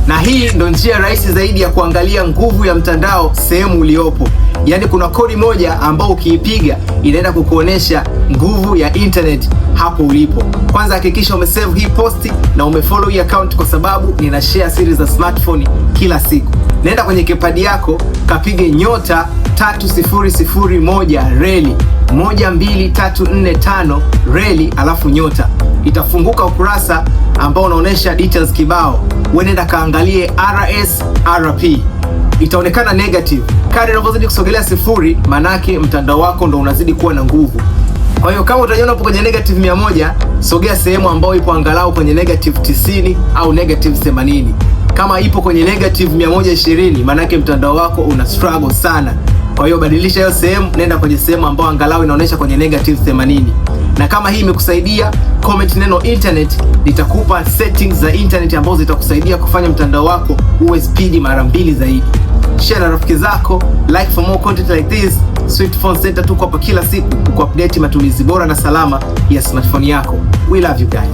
Na hii ndo njia rahisi zaidi ya kuangalia nguvu ya mtandao sehemu uliopo. Yaani kuna kodi moja ambao ukiipiga inaenda kukuonesha nguvu ya internet hapo ulipo. Kwanza hakikisha umesave hii posti na umefollow hii account, kwa sababu nina share siri za smartphone kila siku. Nenda kwenye keypad yako kapige *3001# 12345 reli alafu nyota, itafunguka ukurasa ambao unaonesha details kibao. Wewe nenda kaangalie RSRP, itaonekana negative. Kadri unavyozidi kusogelea sifuri, manake mtandao wako ndo unazidi kuwa na nguvu. Kwa hiyo kama utajiona upo kwenye negative 100, sogea sehemu ambayo ipo angalau kwenye negative 90 au negative 80. Kama ipo kwenye negative 120, manake mtandao wako una struggle sana. Kwa hiyo badilisha hiyo sehemu, nenda kwenye sehemu ambayo angalau inaonyesha kwenye negative 80. Na kama hii imekusaidia, comment neno internet, nitakupa settings za internet ambazo zitakusaidia kufanya mtandao wako uwe speed mara mbili zaidi. Share na rafiki zako, like for more content like this. Swift Phone Center tuko hapa kila siku kukuupdate matumizi bora na salama ya smartphone yako. We love you guys.